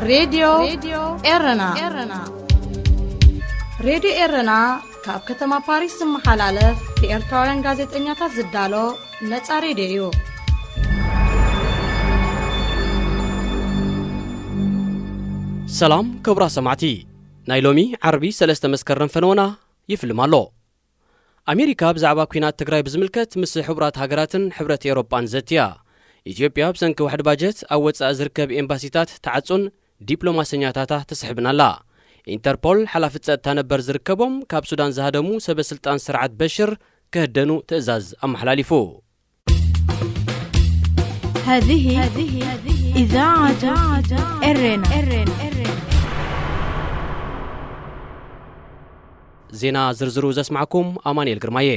ሬድዮ ኤረና። ሬድዮ ኤረና ካብ ከተማ ፓሪስ ዝመሓላለፍ ብኤርትራውያን ጋዜጠኛታት ዝዳሎ ነጻ ሬድዮ እዩ። ሰላም ክቡራት ሰማዕቲ፣ ናይ ሎሚ ዓርቢ ሰለስተ መስከረም ፈነወና ይፍልም ኣሎ። ኣሜሪካ ብዛዕባ ኲናት ትግራይ ብዝምልከት ምስ ሕቡራት ሃገራትን ሕብረት ኤውሮጳን ዘትያ። ኢትዮጵያ ብሰንኪ ዋሕዲ ባጀት ኣብ ወጻኢ ዝርከብ ኤምባሲታት ትዓጹን ዲፕሎማሰኛታታ ትስሕብን ኣላ። ኢንተርፖል ሓላፊ ጸጥታ ነበር ዝርከቦም ካብ ሱዳን ዝሃደሙ ሰበ ስልጣን ስርዓት በሽር ክህደኑ ትእዛዝ ኣመሓላሊፉ። هذه إذاعة إرنا. ዜና ዝርዝሩ ዘስማዕኩም ኣማኑኤል ግርማየ።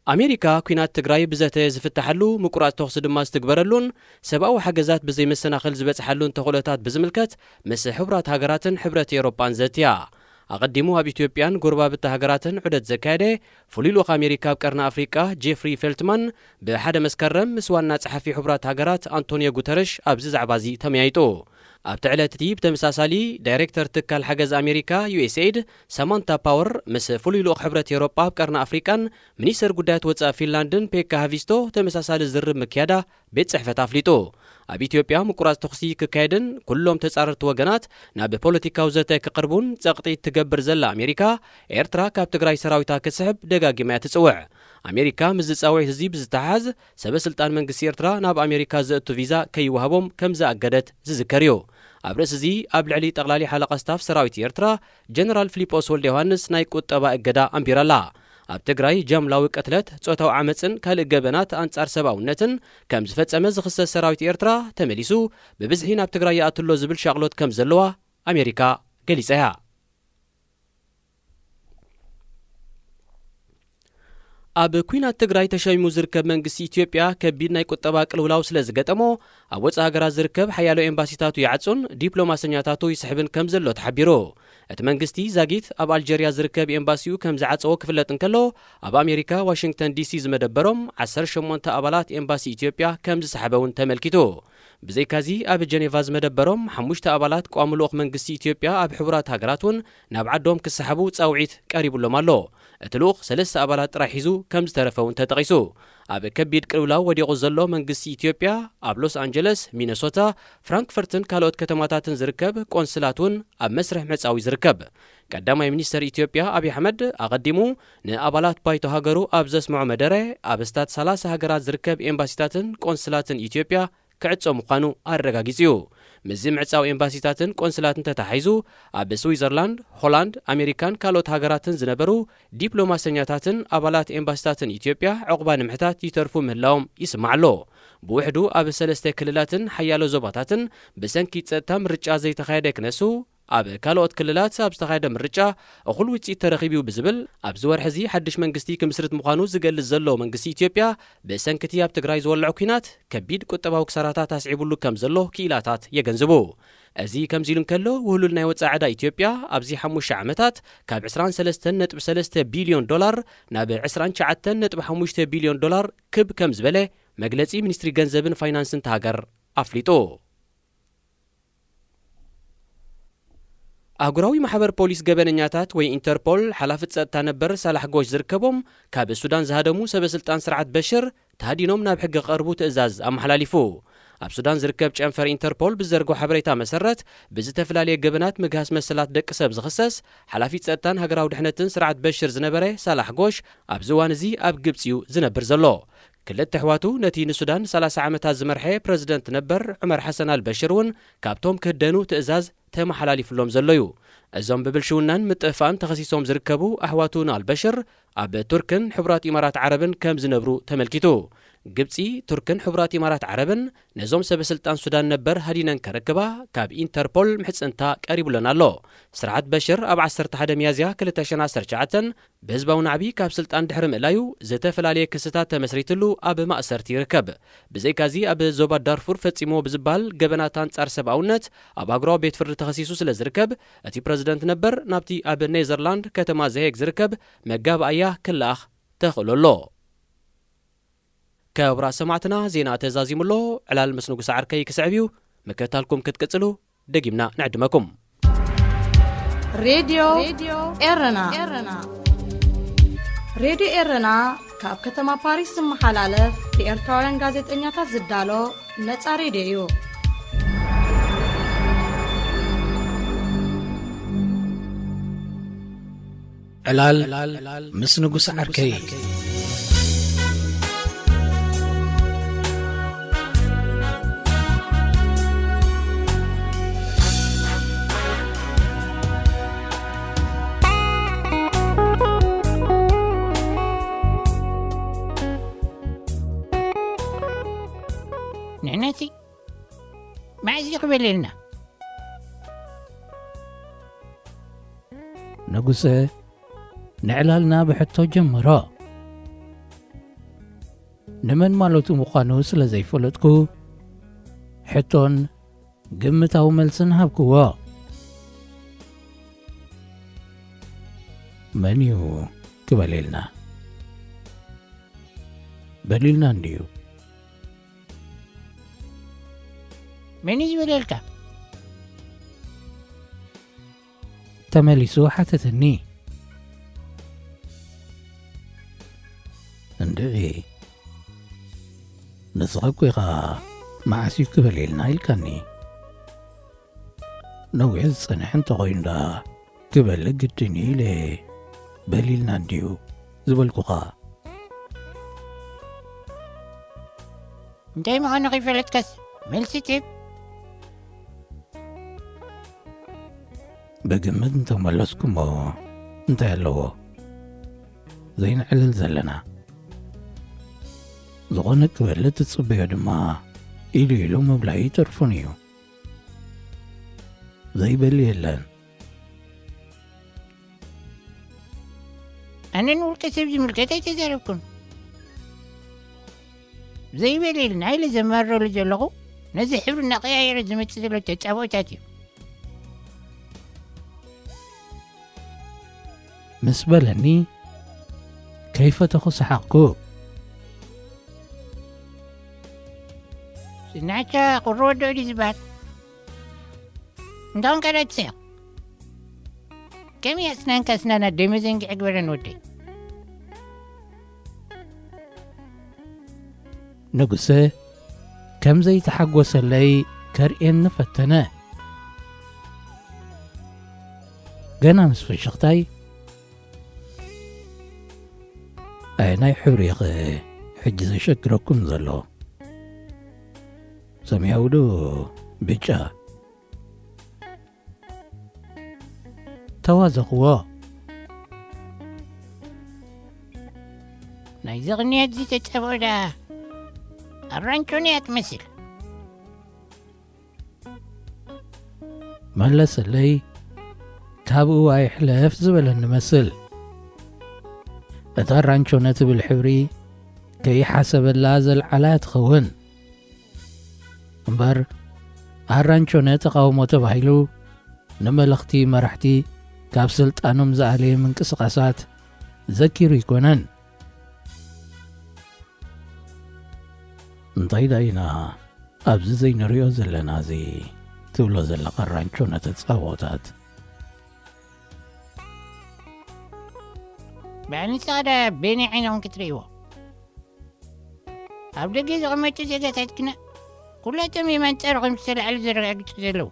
ኣሜሪካ ኲናት ትግራይ ብዘተ ዝፍታሓሉ፣ ምቁራጽ ተኹሲ ድማ ዝትግበረሉን ሰብኣዊ ሓገዛት ብዘይመሰናኽል ዝበጽሓሉን ተኽእሎታት ብዝምልከት ምስ ሕቡራት ሃገራትን ሕብረት ኤውሮጳን ዘትያ። ኣቐዲሙ ኣብ ኢትዮጵያን ጎረባብቲ ሃገራትን ዑደት ዘካየደ ፍሉይ ልኡኽ ኣሜሪካ ኣብ ቀርኒ ኣፍሪቃ ጄፍሪ ፌልትማን ብሓደ መስከረም ምስ ዋና ጸሓፊ ሕቡራት ሃገራት ኣንቶኒዮ ጉተረሽ ኣብዚ ዛዕባ እዚ ተመያይጡ። ኣብቲ ዕለት እቲ ብተመሳሳሊ ዳይሬክተር ትካል ሓገዝ ኣሜሪካ ዩኤስኤይድ ሳማንታ ፓወር ምስ ፍሉይ ልኡኽ ሕብረት ኤውሮጳ ኣብ ቀርኒ ኣፍሪቃን ሚኒስተር ጉዳያት ወጻኢ ፊንላንድን ፔካ ሃቪስቶ ተመሳሳሊ ዝርብ ምክያዳ ቤት ጽሕፈት ኣፍሊጡ። ኣብ ኢትዮጵያ ምቁራጽ ተኹሲ ክካየድን ኩሎም ተጻረርቲ ወገናት ናብ ፖለቲካዊ ዘተ ክቐርቡን ጸቕጢ ትገብር ዘላ ኣሜሪካ፣ ኤርትራ ካብ ትግራይ ሰራዊታ ክትስሕብ ደጋጊማ እያ ትጽውዕ። ኣሜሪካ ምስዚ ጻውዒት እዚ ብዝተሓሓዝ፣ ሰበ ስልጣን መንግስቲ ኤርትራ ናብ ኣሜሪካ ዘእቱ ቪዛ ከይወሃቦም ከም ዝኣገደት ዝዝከር እዩ። ኣብ ርእሲ እዚ፣ ኣብ ልዕሊ ጠቕላሊ ሓለቓ ስታፍ ሰራዊት ኤርትራ ጀነራል ፊሊጶስ ወልደ ዮሃንስ ናይ ቁጠባ እገዳ ኣንቢራ ኣላ። ኣብ ትግራይ ጃምላዊ ቅትለት፣ ጾታዊ ዓመጽን ካልእ ገበናት ኣንጻር ሰብኣውነትን ከም ዝፈጸመ ዝኽሰስ ሰራዊት ኤርትራ ተመሊሱ ብብዝሒ ናብ ትግራይ ይኣቱ ኣሎ ዝብል ሻቕሎት ከም ዘለዋ ኣሜሪካ ገሊጻ እያ። ኣብ ኲናት ትግራይ ተሸሚሙ ዝርከብ መንግስቲ ኢትዮጵያ ከቢድ ናይ ቁጠባ ቅልውላው ስለ ዝገጠሞ፣ ኣብ ወጻኢ ሃገራት ዝርከብ ሓያሎ ኤምባሲታቱ ይዓጹን ዲፕሎማሰኛታቱ ይስሕብን ከም ዘሎ ተሓቢሩ። እቲ መንግስቲ ዛጊት ኣብ ኣልጀርያ ዝርከብ ኤምባሲኡ ከም ዝዓጸዎ ክፍለጥ እንከሎ፣ ኣብ ኣሜሪካ ዋሽንግተን ዲሲ ዝመደበሮም ዓሰርተ ሸሞንተ ኣባላት ኤምባሲ ኢትዮጵያ ከም ዝሰሓበ እውን ተመልኪቱ። ብዘይካዚ ኣብ ጀኔቫ ዝመደበሮም ሓሙሽተ ኣባላት ቋሚ ልኡኽ መንግስቲ ኢትዮጵያ ኣብ ሕቡራት ሃገራት እውን ናብ ዓዶም ክሰሓቡ ጻውዒት ቀሪቡሎም ኣሎ። እቲ ልኡኽ ሰለስተ ኣባላት ጥራይ ሒዙ ከም ዝተረፈ እውን ተጠቒሱ። ኣብ ከቢድ ቅልውላው ወዲቑ ዘሎ መንግስቲ ኢትዮጵያ ኣብ ሎስ ኣንጀለስ፣ ሚነሶታ፣ ፍራንክፈርትን ካልኦት ከተማታትን ዝርከብ ቆንስላት እውን ኣብ መስርሕ ምዕጻው እዩ ዝርከብ። ቀዳማይ ሚኒስተር ኢትዮጵያ ኣብይ ኣሕመድ ኣቐዲሙ ንኣባላት ባይቶ ሃገሩ ኣብ ዘስምዖ መደረ፣ ኣብ ኣስታት ሰላሳ ሃገራት ዝርከብ ኤምባሲታትን ቆንስላትን ኢትዮጵያ ክዕጾ ምዃኑ ኣረጋጊጹ እዩ። ምስዚ ምዕጻው ኤምባሲታትን ቆንስላትን ተተሓሒዙ፣ ኣብ ስዊዘርላንድ፣ ሆላንድ፣ ኣሜሪካን ካልኦት ሃገራትን ዝነበሩ ዲፕሎማሰኛታትን ኣባላት ኤምባሲታትን ኢትዮጵያ ዕቑባ ንምሕታት ይተርፉ ምህላዎም ይስማዕ ኣሎ። ብውሕዱ ኣብ ሰለስተ ክልላትን ሓያሎ ዞባታትን ብሰንኪ ጸጥታ ምርጫ ዘይተኻየደ ክነሱ፣ ኣብ ካልኦት ክልላት ኣብ ዝተኻየደ ምርጫ እኹል ውጽኢት ተረኺቡ ብዝብል፣ ኣብዚ ወርሒ እዚ ሓድሽ መንግስቲ ክምስርት ምዃኑ ዝገልጽ ዘሎ መንግስቲ ኢትዮጵያ፣ ብሰንኪ እቲ ኣብ ትግራይ ዝወልዖ ኲናት ከቢድ ቁጠባዊ ክሳራታት ኣስዒቡሉ ከም ዘሎ ክኢላታት የገንዝቡ። እዚ ከምዚ ኢሉ እንከሎ፣ ውህሉል ናይ ወጻኢ ዕዳ ኢትዮጵያ ኣብዚ ሓሙሽተ ዓመታት ካብ ዕስራን ሰለስተን ነጥቢ ሰለስተ ቢልዮን ዶላር ናብ ዕስራን ትሽዓተን ነጥቢ ሓሙሽተ ቢልዮን ዶላር ክብ ከም ዝበለ መግለጺ ሚኒስትሪ ገንዘብን ፋይናንስን እታ ሃገር ኣፍሊጡ። ኣህጉራዊ ማሕበር ፖሊስ ገበነኛታት ወይ ኢንተርፖል ሓላፊ ጸጥታ ነበር ሳላሕ ጎሽ ዝርከቦም ካብ ሱዳን ዝሃደሙ ሰበ ስልጣን ስርዓት በሽር ተሃዲኖም ናብ ሕጊ ክቐርቡ ትእዛዝ ኣመሓላሊፉ። ኣብ ሱዳን ዝርከብ ጨንፈር ኢንተርፖል ብዘርግሖ ሓበሬታ መሰረት፣ ብዝተፈላለየ ገበናት ምግሃስ መሰላት ደቂ ሰብ ዝኽሰስ ሓላፊ ጸጥታን ሃገራዊ ድሕነትን ስርዓት በሽር ዝነበረ ሳላሕ ጎሽ ኣብዚ እዋን እዚ ኣብ ግብጺ እዩ ዝነብር ዘሎ። ክልተ ኣሕዋቱ ነቲ ንሱዳን ሰላሳ ዓመታት ዝመርሐ ፕረዚደንት ነበር ዑመር ሓሰን ኣልበሽር እውን ካብቶም ክህደኑ ትእዛዝ ተመሓላሊፍሎም ዘሎ እዩ። እዞም ብብልሽውናን ምጥፍፋእን ተኸሲሶም ዝርከቡ ኣሕዋቱ ንኣልበሽር ኣብ ቱርክን ሕቡራት ኢማራት ዓረብን ከም ዝነብሩ ተመልኪቱ። ግብጺ፣ ቱርክን ሕቡራት ኢማራት ዓረብን ነዞም ሰበ ስልጣን ሱዳን ነበር ሃዲነን ከረክባ ካብ ኢንተርፖል ምሕጽንታ ቀሪቡለን ኣሎ። ስርዓት በሽር ኣብ ዓሰርተ ሓደ ሚያዝያ ክልተ ሽሕን ዓሰርተ ትሽዓተን ብህዝባዊ ናዕቢ ካብ ስልጣን ድሕሪ ምእላዩ ዝተፈላለየ ክስታት ተመስሪትሉ ኣብ ማእሰርቲ ይርከብ። ብዘይካዚ ኣብ ዞባ ዳርፉር ፈጺሞ ብዝበሃል ገበናት ኣንጻር ሰብኣውነት ኣብ ኣህጉራዊ ቤት ፍርዲ ተኸሲሱ ስለ ዝርከብ፣ እቲ ፕረዚደንት ነበር ናብቲ ኣብ ኔዘርላንድ ከተማ ዘሄግ ዝርከብ መጋባእያ ክለኣኽ ተኽእሎ ኣሎ። ክቡራት ሰማዕትና፣ ዜና ተዛዚሙ ኣሎ። ዕላል ምስ ንጉስ ዓርከይ ክስዕብ እዩ። ምክትታልኩም ክትቅጽሉ ደጊምና ንዕድመኩም። ሬድዮ ኤረና። ሬድዮ ኤረና ካብ ከተማ ፓሪስ ዝመሓላለፍ ብኤርትራውያን ጋዜጠኛታት ዝዳሎ ነጻ ሬድዮ እዩ። ዕላል ምስ ንጉስ ዓርከይ። ንሕናሲ መዓዝ እዩ ክበለልና? ንጉሰ ንዕላልና ብሕቶ ጀመሮ። ንመን ማለቱ ምዃኑ ስለ ዘይፈለጥኩ፣ ሕቶን ግምታዊ መልስን ሃብክዎ። መን እዩ ክበለልና? በሊልና እንድዩ። መን እዩ ዝበለልካ? ተመሊሱ ሓተተኒ። እንድዒ፣ ንስኻ እኮ ኢኻ መዓስ እዩ ክበለልና ኢልካኒ። ነዊሕ ዝጸንሕ እንተኾይኑ ደኣ ክበልእ ግድን እዩ ኢለ በሊልና እንድዩ ዝበልኩኻ። እንታይ ምዃኑ ከይፈለጥካስ መልሲ ትህብ? ብግምት እንተመለስኩሞ እንታይ ኣለዎ? ዘይንዕልል ዘለና። ዝኾነ ክበልእ ትጽበዮ ድማ ኢሉ ኢሉ ምብላይ ይተርፎን እዩ። ዘይበሊ የለን። ኣነ ንውልቀ ሰብ ዝምልከት ኣይተዛረብኩን። ዘይበሊ ኢልና ኢለ ዘማርረሉ ዘለኹ ነዚ ሕብሪ እናቐያየረ ዝመጽእ ዘሎ ተጻብኦታት እዩ። ምስ በለኒ ከይፈተኹ ሰሓቕኩ። ስናቻ ቁሪ ወዶ ድዩ ዝበሃል? እንታውን ቀዳድ ሰቕ። ከመይ ኣስናንካ ኣስናና ደመ ዘንግዐ ግበረን ወደይ። ንጉሰ ከም ዘይተሓጎሰለይ ከርእየኒ ፈተነ። ገና ምስ ፍሽኽታይ፣ ኣየናይ ሕብሪ ኢኸ ሕጂ ዘሸግረኩም ዘሎ? ሰማያዊ ዶ ብጫ? ተዋዘኽዎ። ናይዚ ቅንያት እዚ ተጸብኦ ደኣ ኣራንቾ ነያ ትመስል። መለሰለይ። ካብኡ ኣይሕለፍ ዝበለኒ መስል። እታ ኣራንቾነ ትብል ሕብሪ ከይሓሰበላ ዘልዓላ ትኸውን። እምበር ኣራንቾነ ተቓውሞ ተባሂሉ ንመለኽቲ መራሕቲ ካብ ስልጣኖም ዝኣለየ ምንቅስቓሳት ዘኪሩ ኣይኮነን። እንታይ ደኣ ኢና ኣብዚ ዘይንሪኦ ዘለና እዚ ትብሎ ዘለኻ ኣራንቾነ ተጻብኦታት? ብዓይኒ ጻዕዳ በየናይ ዓይንኹም ክትርእይዎ? ኣብ ደገ ዝቕመጡ ዜጋታት ግና ኩላቶም እዮም ኣንጻርኹም ዝተላዕሉ ዘረጋግጹ ዘለዉ።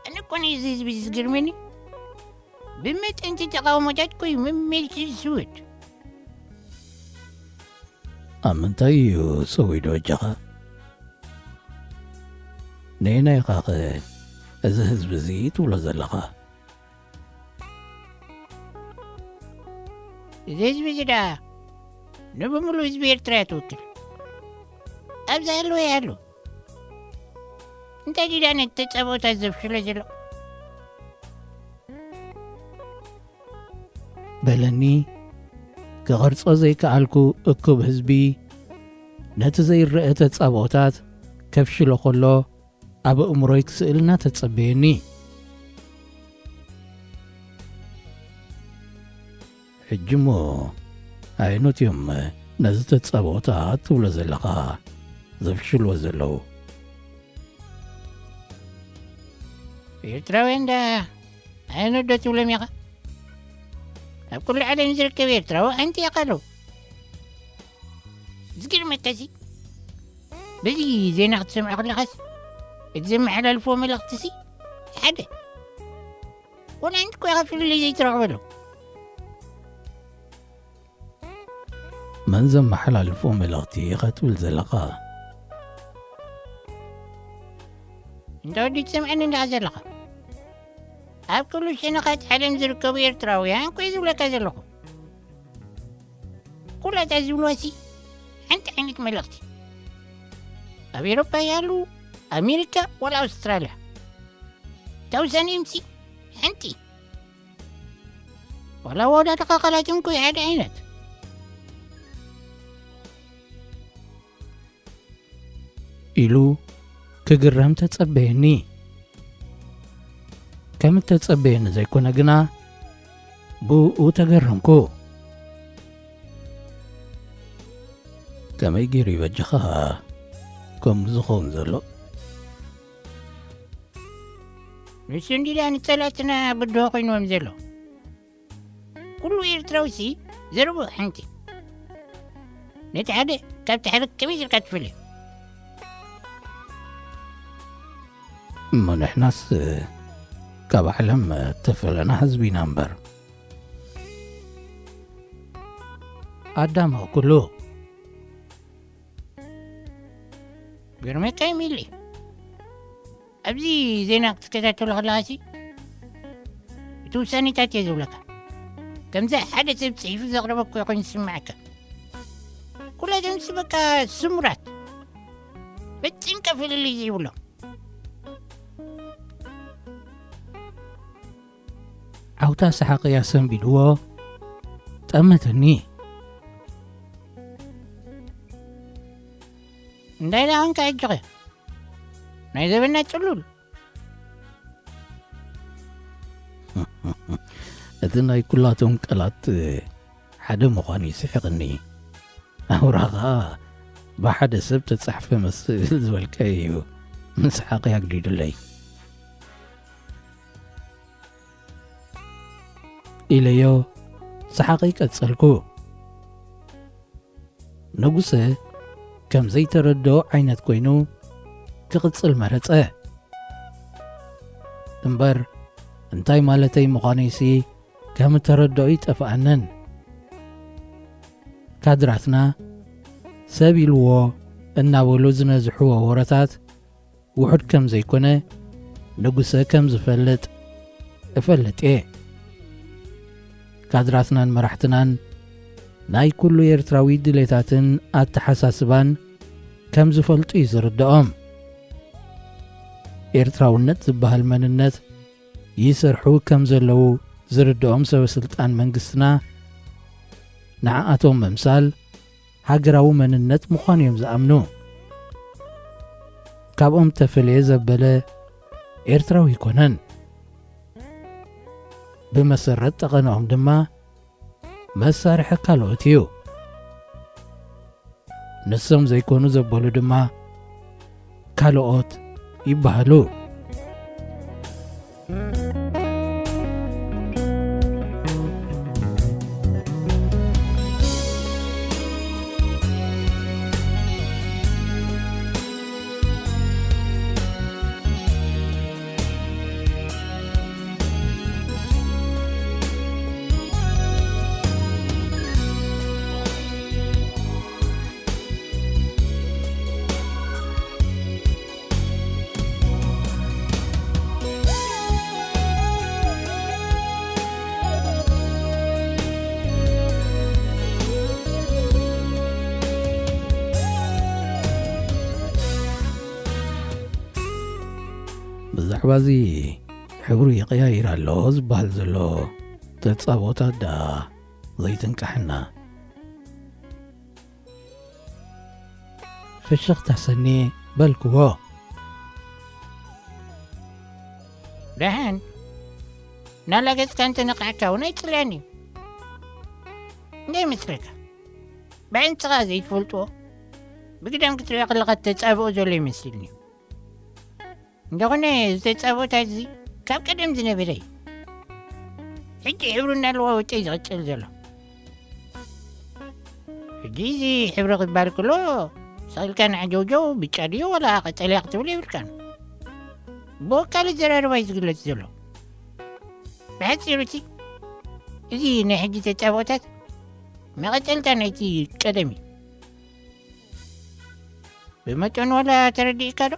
ኣነ እኮ ንዩ እዚ ህዝቢ እዚ ዝገርመኒ። ብመጠንቲ ተቓውሞታት ኮዩ መመልሲ ዝስውድ። ኣብ ምንታይ እዩ ሰዊዱ ኣጃኻ? ነየናይ ኢኻኸ እዚ ህዝቢ እዚ ትብሎ ዘለኻ? እዚ ህዝቢ እዚ ደኣ ንብምሉእ ህዝቢ ኤርትራ እያ ትውክል። ኣብዛ ህልወ ይሃሉ። እንታይ ድዳ ነቲ ተጻብኦታት ዘፍሽሎ ዘሎ? በለኒ። ክቐርጾ ዘይከኣልኩ እኩብ ህዝቢ ነቲ ዘይረአ ተጻብኦታት ከፍሽሎ ከሎ ኣብ ኣእምሮይ ክስእል እናተጸበየኒ። ሕጂ እሞ ኣየኖት እዮም ነዚ ተጻብኦታት ትብሎ ዘለኻ ዘፍሽልዎ ዘለዉ? ኤርትራውያን ዳ ኣየነዶ ትብሎም ኢኻ? ኣብ ኩሉ ዓለም ዝርከብ ኤርትራዊ ሓንቲ ኢኻ ኣለዉ። ዝገርመካሲ፣ በዚ ዜና ክትሰምዖ ከለኻስ፣ እቲ ዘመሓላልፍዎ መልእኽትሲ ሓደ። ወላ ሓንቲ እኮ ኢኻ ፍልልይ ዘይትረኽበሉ። መን ዘመሓላልፎ መልእኽቲ ኢኻ ትብል ዘለኻ? እንተ ወዲ ትሰምዐኒ እንዲኻ ዘለኻ። ኣብ ኩሉ ሸነኻት ዓለም ዝርከቡ ኤርትራውያን እኮ እየ ዝብለካ ዘለኹ። ኩላታ ዝብልዋሲ ሓንቲ ዓይነት መልእኽቲ። ኣብ ኤሮፓ ይሃሉ፣ ኣሜሪካ ወላ ኣውስትራልያ። ተውሳኒምሲ ሓንቲ። ዋላ ኣወዳድቓ ቃላትን ኮይ ሓደ ዓይነት። ኢሉ ክግረም ተጸበየኒ። ከም እተጸበየኒ ዘይኮነ ግና ብእኡ ተገረምኩ። ከመይ ገይሩ ይበጃኻ ከምኡ ዝኸውን ዘሎ? ንሱ እንዲዳ ንጸላእትና ብድሆ ኮይንዎም ዘሎ። ኩሉ ኤርትራዊሲ ዘረብኡ ሓንቲ። ነቲ ሓደ ካብቲ ሓደ ከመይ ጌርካ ትፈልዮ? እሞ ንሕናስ ካብ ዓለም እተፈለና ህዝቢ ኢና እምበር። ኣዳመቕኩሉ። ግርመይ እንታይ ሚሊ? ኣብዚ ዜና ክትከታተሎ ከለኻሲ፣ እቲ ውሳኔታት እየ ዝብለካ። ከምዚ ሓደ ሰብ ጽሒፉ ዘቕረበ እኮ ኮይኑ ዝስምዓካ። ኩላቶምሲ በቃ ስሙራት። ፈጺምካ ፍልልይ ዘይብሎም። ዓውታ ሰሓቕ እያ ሰንቢድዎ፣ ጠመተኒ። እንታይ ደኣ ኾንካ ሕጂ ኸ? ናይ ዘበና ጽሉል። እቲ ናይ ኩላቶም ቃላት ሓደ ምዃኑ ይስሕቕኒ። ኣውራ ኸኣ ብሓደ ሰብ ተጻሕፈ መስል ዝበልካዮ እዩ። ምስሓቕ ኣግዲዱለይ። ኢለዮ ሰሓቐይ ቀጸልኩ። ንጉሰ ከም ዘይተረድኦ ዓይነት ኮይኑ ክቕጽል መረጸ። እምበር እንታይ ማለተይ ምዃነይሲ ከም እተረድኦ ኣይጠፍኣንን። ካድራትና ሰብ ኢልዎ እናበሉ ዝነዝሕዎ ወረታት ውሑድ ከም ዘይኮነ ንጉሰ ከም ዝፈልጥ እፈልጥ እየ። ካድራትናን መራሕትናን ናይ ኩሉ ኤርትራዊ ድሌታትን ኣተሓሳስባን ከም ዝፈልጡ እዩ ዝርድኦም። ኤርትራውነት ዝበሃል መንነት ይሰርሑ ከም ዘለዉ ዝርድኦም ሰበ ስልጣን መንግስትና፣ ንዓኣቶም ምምሳል ሃገራዊ መንነት ምዃኑ እዮም ዝኣምኑ። ካብኦም ተፈልየ ዘበለ ኤርትራዊ ኣይኮነን። ብመሰረት ጠቐነኦም ድማ መሳርሒ ካልኦት እዩ። ንሶም ዘይኮኑ ዘበሉ ድማ ካልኦት ይበሃሉ። ብዛዕባ እዚ ሕብሩ ይቐያይር ኣሎ ዝበሃል ዘሎ ተጻቦታት ደኣ ዘይትንቃሕና። ፍሽኽታ ሰኒ በልክዎ። ደሓን ናላገጽካ እንተ ነቓዕካ እውን ኣይጽልኣን እዩ። እንታይ ይመስለካ? ብዕንጽኻ ዘይትፈልጥዎ ብግዳም ክትሪኦ ከለኻ ተጻብኦ ዘሎ ይመስልኒ። እንተኾነ ዝተጻብኦታት እዚ ካብ ቀደም ዝነበረ እዩ። ሕጂ ሕብሩ እናለዋወጠ እዩ ዝቕጽል ዘሎ። ሕጂ እዚ ሕብሪ ክበሃል ከሎ፣ ሰቒልካ ንዓጀውጀው ብጫ ድዩ ዋላ ቀጠልያ ክትብል የብልካን። ብወካሊ ዘራርባ እዩ ዝግለጽ ዘሎ። ብሓጺሩ እቲ፣ እዚ ናይ ሕጂ ተጻብኦታት መቐጸልታ ናይቲ ቀደም እዩ። ብመጠኑ ዋላ ተረዲእካ ዶ?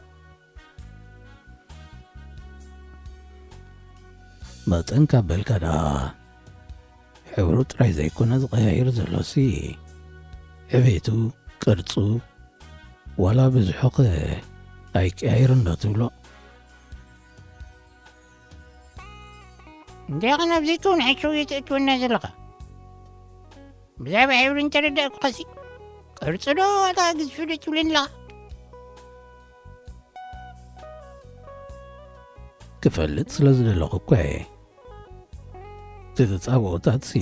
መጠን ካብ በልካ ደኣ፣ ሕብሩ ጥራይ ዘይኮነ ዝቐያይር ዘሎሲ፣ ዕቤቱ፣ ቅርጹ፣ ዋላ ብዝሑ ኸ ኣይቀያይርን ዶ ትብሎ? እንታይ ኸ ናብ ዘይከውን ሓሸውየ ተእትወና ዘለኻ? ብዛዕባ ሕብሪ እንተረዳእኩኻሲ፣ ቅርጺ ዶ ዋላ ግዝፊ ዶ ትብለኒ ኣለኻ? ክፈልጥ ስለ ዝደለኹ እኮ እየ። እቲ ተጻብኦታትሲ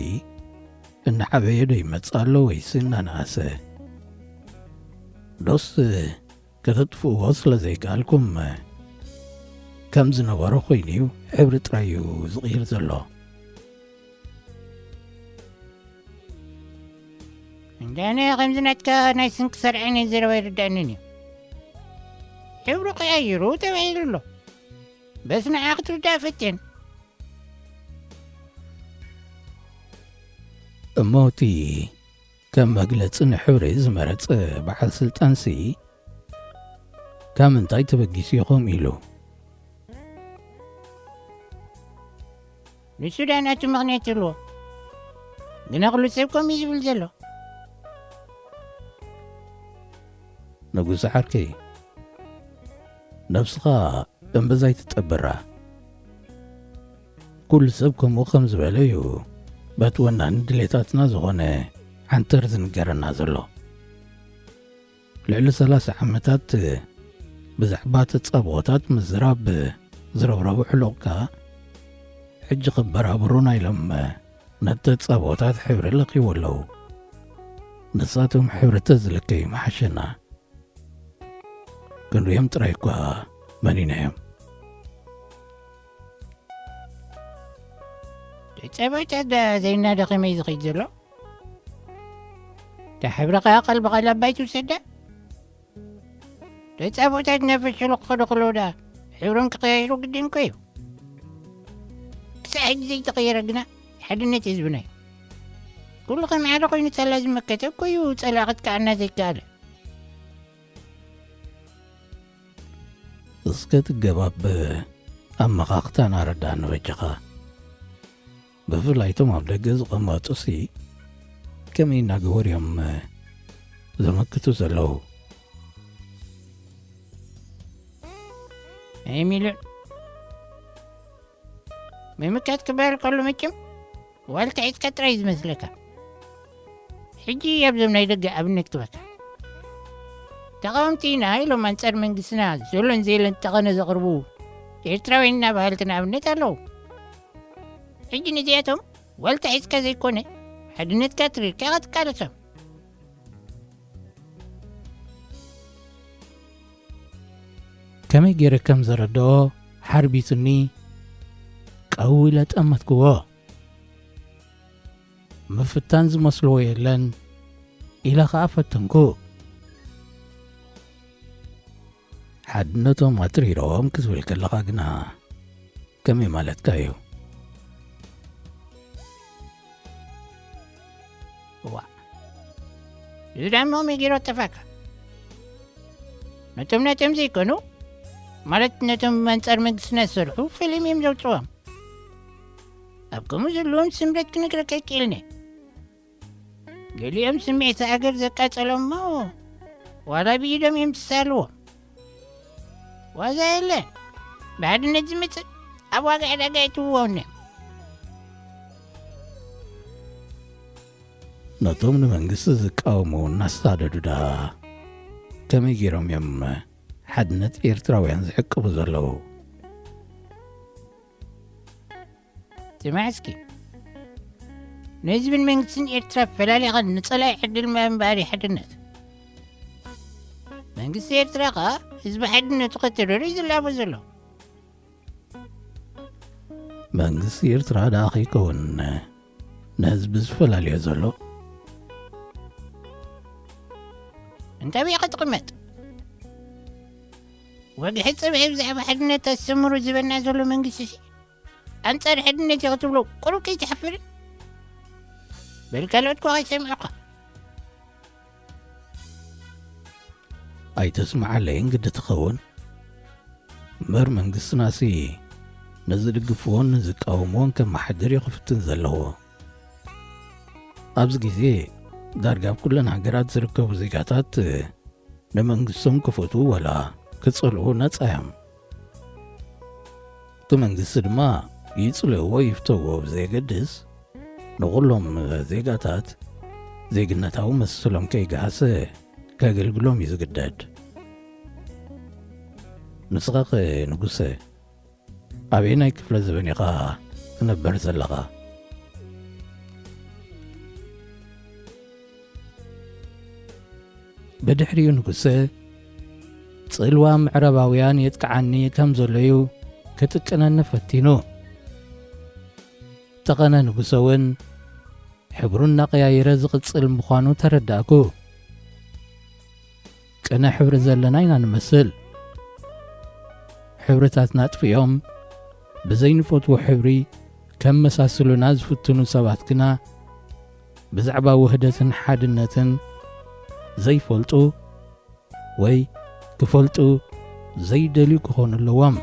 እናዓበየ ዶ ይመጽእ ኣሎ ወይስ እናነኣሰ? ዶስ ከተጥፍእዎ ስለ ዘይከኣልኩም፣ ከም ዝነበሮ ኮይኑ እዩ፣ ሕብሪ ጥራይ እዩ ዝቕይር ዘሎ። እንዳ ኣነ ከምዚ ናትካ ናይ ስንክሳር ዓይነት ዘረባ ኣይርድኣንን እዩ። ሕብሩ ቀያይሩ ተባሂሉ ኣሎ። በስ ንዓ ክትርዳእ ፈትን። እሞ እቲ ከም መግለጺ ንሕብሪ ዝመረጸ በዓል ስልጣንሲ ካብ ምንታይ ተበጊሱ እዩ ከምኡ ኢሉ? ንሱ ደኣ ናቱ ምኽንያት ኣለዎ። ግና ኩሉ ሰብ ከምኡ እዩ ዝብል ዘሎ። ንጉስ ዓርከይ፣ ነብስኻ እምብዛ ኣይትጠብራ። ኩሉ ሰብ ከምኡ ከም ዝበለ እዩ በቲ ወናኒ ድሌታትና ዝኾነ ዓንተር ዝንገረና ዘሎ። ልዕሊ ሰላሳ ዓመታት ብዛዕባ ተጻብኦታት ምዝራብ ዝረብረቡ ሕሉቕካ፣ ሕጂ ክበራብሩና ኢሎም ነቲ ተጻብኦታት ሕብሪ ለኪቡ ኣለዉ። ንሳቶም ሕብሪ ተዝልከዩ ምሓሸና። ክንሪኦም ጥራይ እኳ መኒናዮም። ተጻብኦታት ደኣ ዘይናደኸመ እዩ ዝኸይድ ዘሎ። እታ ሕብሪ ኸኣ ቀልቢ ቐላባይ ትውሰዳ። ተጻብኦታት ናብ ፈሸሉ ክኸዱ ከለዉ ደኣ ሕብሮም ክቐያይሩ ግድን እኮ እዩ። ክሳዕ ሕጂ ዘይተቐየረ ግና ሓድነት ህዝብና እዩ። ኩሉ ከም ሓደ ኮይኑ ሳላ ዝመከተ እኮ እዩ ጸላኢ ክትከኣና ዘይከኣለ። እስከ እቲ ገባብ ኣመኻኽታን ኣረዳእኒ በጃኻ። ብፍላይ እቶም ኣብ ደገ ዝቐመጡሲ ከመይ እናገበሩ እዮም ዘመክቱ ዘለዉ? ኣይ ሚልዮን፣ ምምካት ክበሃል ከሎ መቸም ዋልታ ሒዝካ ጥራይ እዩ ዝመስለካ። ሕጂ ኣብዞም ናይ ደገ ኣብነት ክበካ። ተቓወምቲ ኢና ኢሎም ኣንጻር መንግስትና ዘሎን ዘየለን ጠቐነ ዘቕርቡ ኤርትራውያን ኢና በሃልቲ ንኣብነት ኣለዉ። ሕጂ ነዚኣቶም ዋልታ ሒዝካ ዘይኮነ፣ ሓድነትካ ትሪርካ ኢኻ ትቃለሶም። ከመይ ገይረ ከም ዘረድኦ ሓርቢቱኒ፣ ቀው ኢለ ጠመትክዎ። ምፍታን ዝመስልዎ የለን ኢለ ኸኣ ፈተንኩ። ሓድነቶም ኣትሪሮም ክትብል ከለኻ ግና ከመይ ማለትካ እዩ? እዋ፣ እዚ ደኣ እሞ ሚጊሮ ጠፋካ። ነቶም ነቶም ዘይኮኑ፣ ማለት ነቶም ኣንጻር መንግስትና ዝሰርሑ ፊልም እዮም ዘውጽዎም። ኣብ ከምኡ ዘለዎም ስምረት ክነግረካ ኣይክእልን እየ። ገሊኦም ስምዒት ሃገር ዘቃጸሎም እሞ ዋላ ብኢዶም እዮም ዝሳልዎም። ዋዛ የለን። ብሓድነት ዝመጽእ ኣብ ዋጋ ዕዳጋ ኣይትውወውነ። ነቶም ንመንግስቲ ዝቃወሙ እናሳደዱ ደኣ ከመይ ገይሮም እዮም ሓድነት ኤርትራውያን ዝዕቅቡ ዘለዉ? ስማዕ እስኪ፣ ንህዝብን መንግስትን ኤርትራ ፈላሊኻ ንጸላኢ ዕድል ምእምባር እዩ ሓድነት። መንግስቲ ኤርትራ ኸኣ ህዝቢ ሓድነቱ ከተደርዩ ዝላቦ ዘሎ። መንግስቲ ኤርትራ ደኣ ከይከውን ንህዝቢ ዝፈላልዮ ዘሎ? እንታይ ብኢኻ ትቕመጥ? ወግሒ ጽብሒ ብዛዕባ ሓድነት ኣስተምሩ ዝበና ዘሎ መንግስቲ ሲ ኣንጻር ሓድነት እዩ ክትብሎ ቁሩብ ከይትሓፍርን? በል ካልኦት እኳ ከይሰምዑኻ። ኣይተስምዓለይን ግዲ ትኸውን። እምበር መንግስትናሲ ንዝድግፍዎን ንዝቃወምዎን ከመሓድር እዩ ክፍትን ዘለዎ። ኣብዚ ግዜ ዳርጋ ኣብ ኩለን ሃገራት ዝርከቡ ዜጋታት ንመንግስቶም ክፈትዉ ወላ ክጸልኡ ነጻ እዮም። እቲ መንግስቲ ድማ ይጽልእዎ ይፍተውዎ ብዘየገድስ ንኹሎም ዜጋታት ዜግነታዊ መሰሎም ከይገሃሰ ከገልግሎም እዩ ዝግደድ። ንስኻኸ ንጉሰ፣ ኣበየናይ ክፍለ ዘበን ኢኻ ትነበር ዘለኻ? ብድሕሪኡ ንጉሰ፣ ጽልዋ ምዕራባውያን የጥቅዓኒ ከም ዘሎ እዩ ክጥቅነኒ ፈቲኑ። ተቐነ ንጉሰ እውን ሕብሩ እናቐያየረ ዝቕጽል ምዃኑ ተረዳእኩ። ቅነ ሕብሪ ዘለና ኢና ንመስል። ሕብርታትና ኣጥፊኦም ብዘይንፈትዎ ሕብሪ ከመሳስሉና ዝፍትኑ ሰባት ግና ብዛዕባ ውህደትን ሓድነትን ዘይፈልጡ ወይ ክፈልጡ ዘይደልዩ ክኾኑ ኣለዎም።